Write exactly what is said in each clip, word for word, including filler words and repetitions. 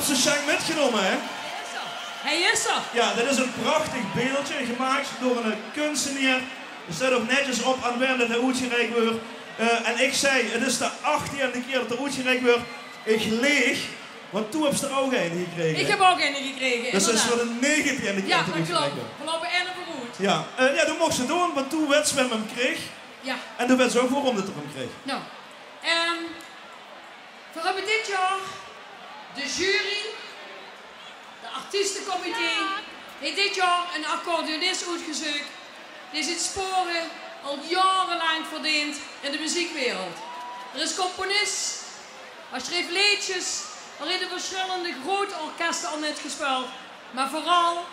Höbs se Sjeng mitgenómme, hè? Hae is d'r. Hae is d'r. Jao, dit is ein prachtig beeldje, gemaak door eine kunstenaer. D'r steit ouch netjes op aan waem det hae oetgereik wuuert. Eh, en ich zag, 't is de achttieënde kier det 'r oetgereik wuuert. Ich leeg, want doe höbs d'r ouch eine gekrege. Ich höb ouch eine gekrege, inderdaad. Dus 't is veur de negentieënde kier det 'r oetgereik wuuert. Jao, det klop. Veer loupe eine veuroet. Jao, eh, jao, det mochs se doon, want doe weits waem 'm kreeg. Jao. En doe weits ouch waorom det 'r 'm kreeg. Nou, ehm, Veer höbbe dit jaor, de jury, de artiestencomité, haet dit jaor ein accordeonis oetgezeuk dae zien spore al jaorelaank verdeent in de meziekwereld. Hae is componis, hae sjreef leedjes, hae haet in versjillende groete orkeste al mitgespeuld, mer veural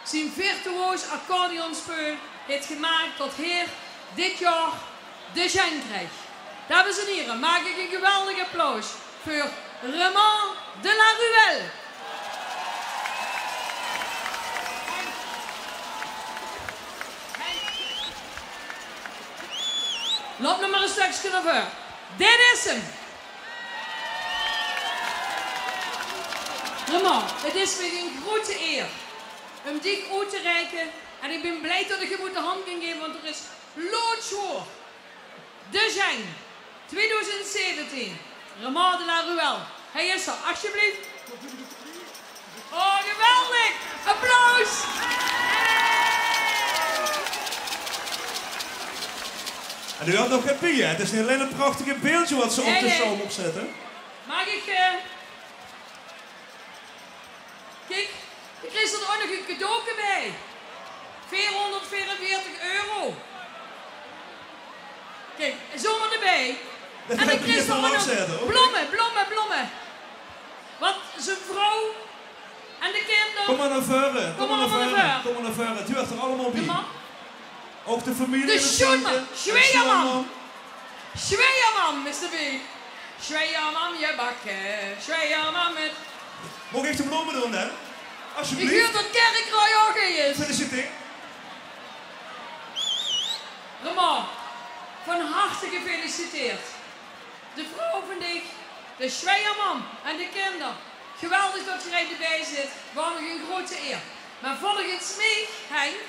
zien virtuoos accordeonspeul haet gemaak det hae dit jaor de Sjeng kreeg. Dames en hiere, maak ich ein geweldig applaus veur Raymond de la Ruelle. Loup nog mer ein stökske nao veur. Dit is 'm. Raymond, 't is mich ein groete eer um dich oet te reike. En ich bön blie det ich dich oet de hand kan gaeve, want 't is loodzwaor. De Sjeng, twiedoezend zeventien. Raymond de la Ruelle. Hae is d'r, alsjeblieft. Oh, geweldig! Applaus! En doe höbs nog get bie, hè? 't Is neet allein ein prachtig beeldje waat se op de show mót zètte. Maag ich, eh, Kiek, ich kreeg d'r ouch nog ein cadeauke bie. Veerhónderdveerenveertig euro. Kiek, zomaar d'rbie. En dan kreeg d'r ouch nog blomme, blomme, blomme. Want zien vrouw en de kinder. Kóm mer nao veure, kóm mer nao veure, kóm mer nao veure. 't Huuert d'r allemaol bie. Ouch de femilie. De sjoeman, sjoeman. Sjoeman, mister B. Sjoeman, je bakke, sjoeman mit. Maag ich de blomme doon dan? Alsjeblieft. Ich huuer det Kerkraoj ouch hie is. Gefeliciteerd. Raymond, van harte gefeliciteerd. De vrouw van dich, de sjoeman en de kinder. Geweldig det geer d'rbie zit. Waor mich ein groete eer. Mer volges mich, Henk,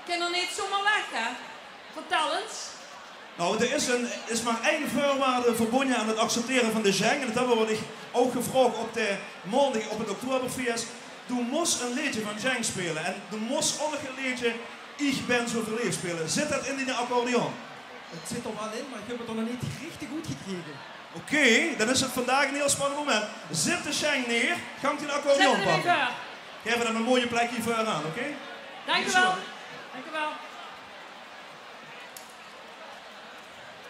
kan d'r neet zomaar weg, hè? Vertèl ins. Nou, d'r is ein, is mer ein veurwaarde verbónje aan 't acceptere van de Sjeng. En det höbbe v'r dich ouch gevraog op de maondig op 't Oktoberfeest. Doe mós ein leedje van Sjeng speule. En doe mós ouch nog 't leedje Ich bön zoe verleef speule. Zit det in dien accordeon? 't Zit d'r waal in, mer ich höb 't nog neet richtig oetgekrege. Oké, dan is 't vandaag ein hieël spannend moment. Zit de Sjeng neer, gank dien accordeon pakke. Gaef 'm ein mooi plekske veuraan, oké? Dank u wel. Dank u wel.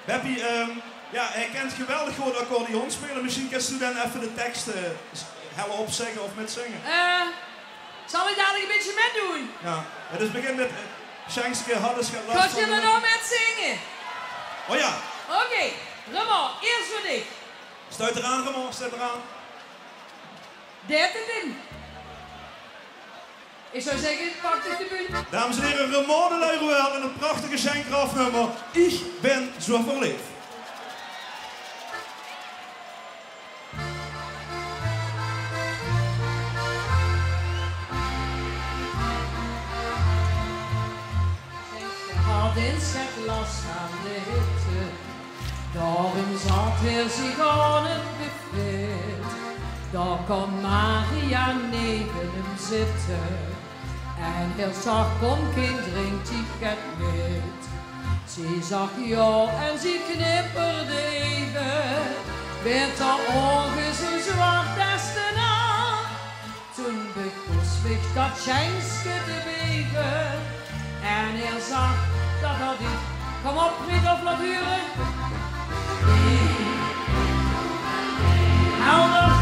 Beppie, ehm, jao, hae kint geweldig good accordeon speule. Mesjien kins doe dan effe de teks, eh, s-, hel opzègke of mitzènge. Eh, zal ich dalik ein bietje mitdoon? Jao, 't is begin mit, eh, Sjengske, had ins get las van de... Kóns doe dan ouch mitzinge? Oh jao. Oké, Raymond, ieërs veur dich. Stuit d'raan, Raymond, stuit d'raan. Dao zit 't in. Ich zou zègke, pak dich de bühne. Dames en hiere, Raymond de la Ruelle in ein prachtig Sjeng-graafnummer. Ich bön zoe verleef. Had ins get las aan de hitte. Daorum zat hae zich aan 't buffet. Dao kaom Maria neve 'm zitte. En hae zag: "Kóm, kind, drink dich get mit." Zie zag jao en zie knipperde eve. Weurt d'r ouch zoe zwart es de nach. Toen begós mich dat Sjengske te beve. En hae zag dat had ich... Kóm op, Fridtjof, laot hure. Helder.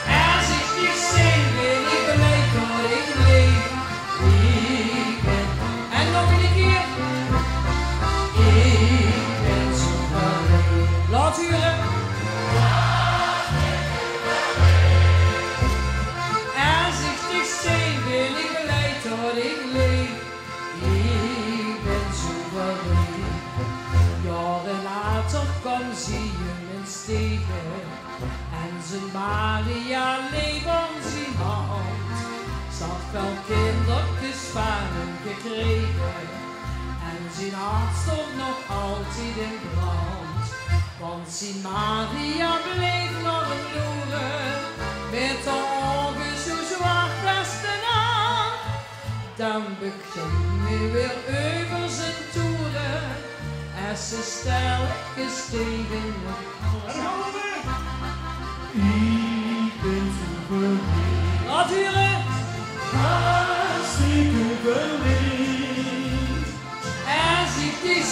Es ich dich zeen, bön ich blij tot ich leef. Ich bön... En nog ein kier. Ich bön zoe verleef. Laot hure. Es ich dich zeen, bön ich blij tot ich leef. Ich bön zoe verleef. Jaore later kaom zie Zegen. En zien Maria leef aon zien hand. Ze had väöl kinderkes vaan häöm gekrege. En zien hart stoont nog altied in brand. Want zien Maria bleef nao häöm loere, mèt häör ouge zoe zwart es de nacht. Dan begóng heer weer euver zien toere, es ze stèlkes tege häöm zag: Iech bin zoe verleef. Laot hure. Hartstikke verleef. En ziech die